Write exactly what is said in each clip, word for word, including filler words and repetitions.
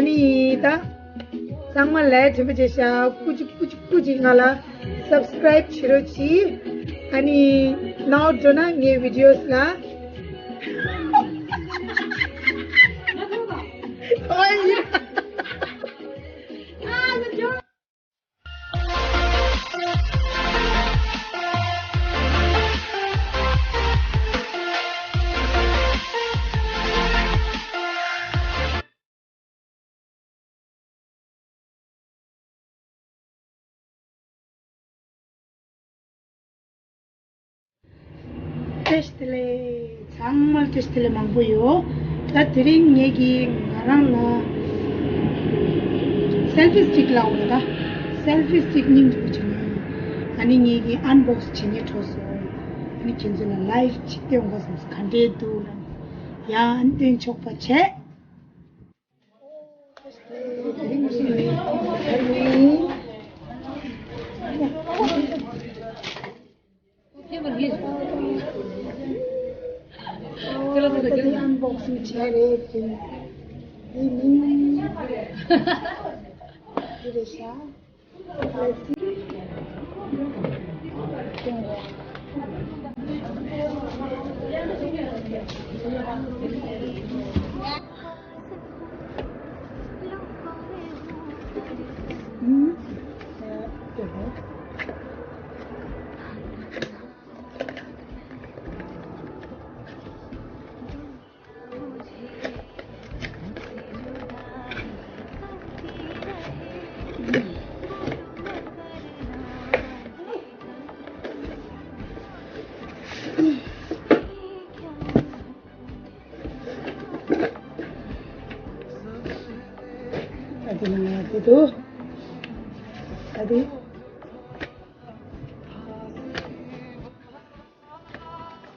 ནི་ད་ཚང་མ་ལ་དྲན་པ་བྱས་ཤག་ཀུ་ཅི་ཀུ་ཅི་ཀུ་ཅི་ང་ལ་སབ་སི་ཀ་རའིབ་བྱེད་རོགས་གྱིས། ཨ་ནི་ནོར་འགྲོ་ན་ངའི་བི་ཌི་ཡོ་ལ། ཨོ་ཡ། བཀྲ་ཤིས་བདེ་ལེགས། ཚང་མར་བཀྲ་ཤིས་བདེ་ལེགས་མང་པོ་ཡོད། ད་དེ་རིང་ངེད་ཀྱིས་ང་རང་ལ་སེལ་ཕི་སི་ཊིག་ལབ་ཡོད་ད། སེལ་ཕི་སི་ཊིག་སྙིང་རྗེ་པོ་བྱུང་། ཨ་ནི་ངེད་ཀྱིས་ཨན་བོག་སི་བྱེད་མཁན་འཕྲོད་སོང་། ཨ་ནི་ཁྱེད་ཚོ་ལ་ལའེབ་ཅིག་སྟོན་དགོས་བསམས་སོང་། ག་འདྲས་འདུག་ལབ་ཡང་སྟོན་ཆོག་པ་བྱས། Unboxing chair, eh, thing. Ini. Ini siya. ད་དེ་ནང་ལ་དེ་འདུག་ད་དེ།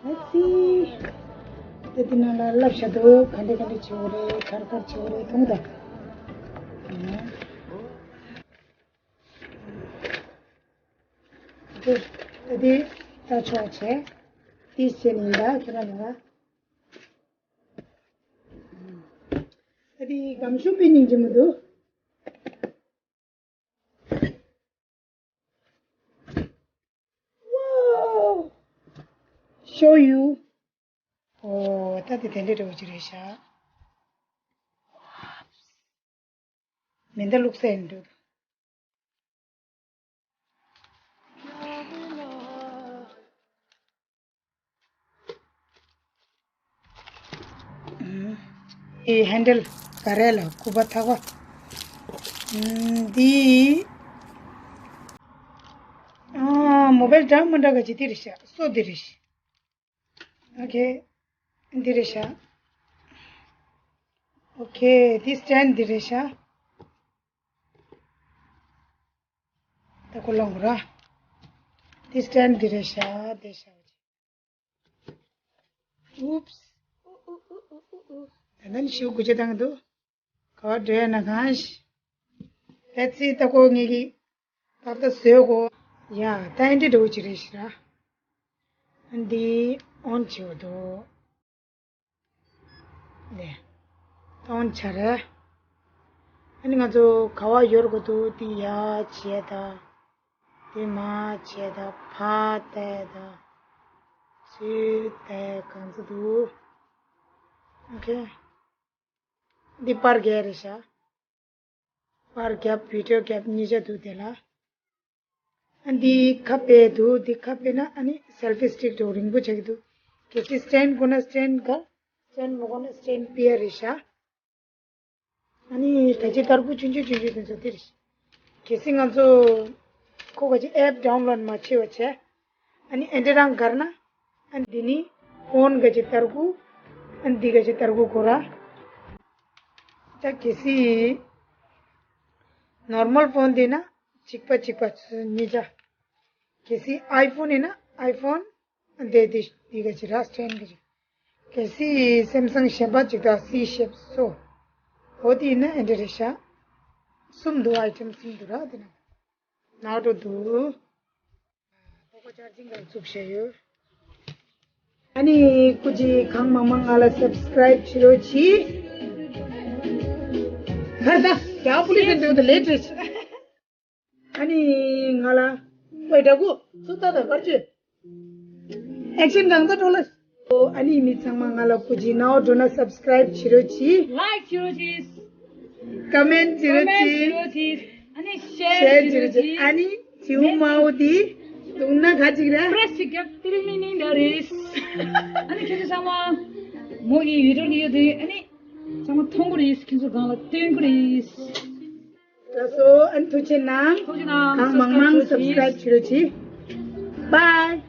Let's see. དེ་དེ་ནང་ལ་བསླབ་བྱ་འདུག་ག་འདྲ་ག་འདྲ་བྱེད་དགོས་རེད། ག་རེ་ག་རེ་བྱེད་དགོས་རེད། མཐོང་ད། དེ་དེ་ད་ཆོག་བྱས། དེ་བྱས་ནས་ཡིན་ད་ཁྱོད་རང་ལ། ད་དེ་སྒམ་ཤུགས་དཔེ་སྙིང་རྗེ་མོ་འདུག Wow! Show you. ཨོ། ད་དེ་དེ་འདྲའི་འདྲ་བོ་ཅིག་རེད་ཤག་མེ་མདའ་བླུགས་ས་ཡིན་འདུག་ཨེ་ཧན་ཌལ་ག་རེ་ལ་སྐུད་པ་ཐག་པ། ཨམ་འདི། ཨ་མོ་བེལ་འདྲ་མི་འདྲ་ག་ཅིག་འདི་རེད་ཤག་སོ་འདི་རེད་ཤག་ཨོ་ཁེ། འདི་རེད་ཤག་ཨོ་ཁེ། འདི་སི་ཊེན་ཌི་འདི་རེད་ཤག་ད་ཁོ་ལོང་ར། དེ་སི་ཊེན་ཌི་འདི་རེད་ཤག་དེ་ཤག Oops. ད་ནི་ཤིའུ་གུ་ཅེ་བཏང་འདུག་ག་བ་འགྲོ་ཡ་ན་གང་ཤི། Let's see. ད་ཁོ་ངེད་ཀྱི་ད་ལྟ་བཟོས་གོ་ཡ་ད་ཨེ་འདྲི་འགྲོ་ཅི་རེད་ཤི་ར། འདི་ཨོན་བྱེད་འདུག་ལེ། ཏོན་ཆ་རེ། ཨ་ནི་ང་ཚོ་ག་བ་ཡོར་གོ་དུ་དེ་ཡ་བྱས་ད། དེ་མ་བྱས་ད་ཕ་ཏེ་ད། ཚུ་ཏེ་གང་ཚོ་དུ། ཨོ་ཁེ། འདི་པར་རྒྱབ་རེད་ཤག་པར་རྒྱབ་བི་ཌི་ཡོ་རྒྱབ་གཉིས་ཆ་འདུག་དེ་ལ། ཨ་འདི་ཁ་ཕྱེ་འདུག་འདི་ཁ་ཕྱེ་ན་ཨ་ནི་སེལ་ཕི་སི་ཊིག་འདྲ་བོ་རིང་པོ་ཆགས་ཀྱི་འདུག་གལ་སྲིད་སི་ཊེན་ཌི་དགོས་ན་སི་ཊེན་ཌི་དགར། སི་ཊེན་ཌི་མ་དགོས་ན་སི་ཊེན་ཌི་ཕུད་ཡ་རེད་ཤག་ཨ་ནི་ད་ཅི་ལྟར་བུ་ཆུང་ཆུང་ཆུང་ཆུང་དེ་ཚོ་དེ་རེད་ཤག་གལ་སྲིད་ང་ཚོ་ཁོ་ག་ཅིག་ཨེབ་ཌའུན་ལོཌ་མ་བྱས་པ་བྱས། ཨ་ནི་ཨེ་འདྲ་རང་དགར་ན། ཨ་ནི་འདི་ནི་ཕོན་ག་ཅིག་ལྟར་གུ། ཨ་ནི་འདི་ག་ཅིག་ལྟར་གུ་གོ་ར། ད་གལ་སྲིད་ནོར་མལ་ཕོན་དེ་ན་གཅིག་པ་གཅིག་པ་གཉིས་ཆ། གལ་སྲིད་ཨའི་ཕོན་ཡིན་ན་ཨའི་ཕོན་འདི་འདི་འདི་ག་ཅིག་ར་སི་ཊེན་ཌི་ག་ཅིག་གལ་སྲིད་སེམ་སང་གཞན་པ་ཅིག་དང་སི་ཤེབ་སོ། འོ་དེ་ཡིན་ན་ཨེ་འདྲ་རེད་ཤག་གསུམ་འདུག་ཨའི་ཊེམ་གསུམ་འདུག་ར་དེ་ན། ནག་འགྲོ་འདུག་ལྐོག་ཆར་ཅིག་ག་བཙུགས་བྱས་ཡོད། ཨ་ནི་སྐུ་མཁྱེན་གང་མང་མང་ང་ལ་སབ་སི་ཀ་རའིབ་བྱེད་རོགས་གྱིས། ད་ད་རྒྱ་པོ་ལི་སེ་འདོད་དེ་ལེ་ཏྲེ། ཨ་ནི་ང་ལ་ཝེ་ད་གུ་སུ་ད་ད་གར་ཅུ། ཨེག་ཤན་གང་ད་ཏོ་ལ། ཨོ་ཨ་ནི་མི་ཚང་མ་ང་ལ་སྐུ་མཁྱེན་ནའོ་འགྲོ་ན་སབ་སི་ཀ་རའིབ་བྱེད་རོགས་གྱིས། ལའིཀ་བྱེད་རོགས་གྱིས། ཀོ་མེན་ཊི་བྱེད་རོགས་གྱིས། ཨ་ནི་ཤེར་བྱེད་རོགས་གྱིས། ཨ་ནི་བྱིའུ་དམར་པོ་དེ་བརྡུངས་ན་ག་ཅིག་རེད། པྲེ་སི་རྒྱབ་ཏིལ་མི་ནི་འདྲ་རེད། ཨ་ནི་ཁྱེད་ཚོ་ཚང་མ་མོ་གི་བི་ཌི་ཡོ་ལ་ཡོད་དུས་ཨ་ནི་ཚང་མ་མཐོང་གི་རེད། ཁྱེད་ཚོ་སྒང་ལ་སྟོན་གི་རེད། ལགས་སོ། ཨ་ནི་ཐུགས་རྗེ་གནང་། ཐུགས་རྗེ་གནང་། གང་མང་མང་སབ་སི་ཀ་རའིབ་བྱེད་རོགས་གྱིས། བཱའི།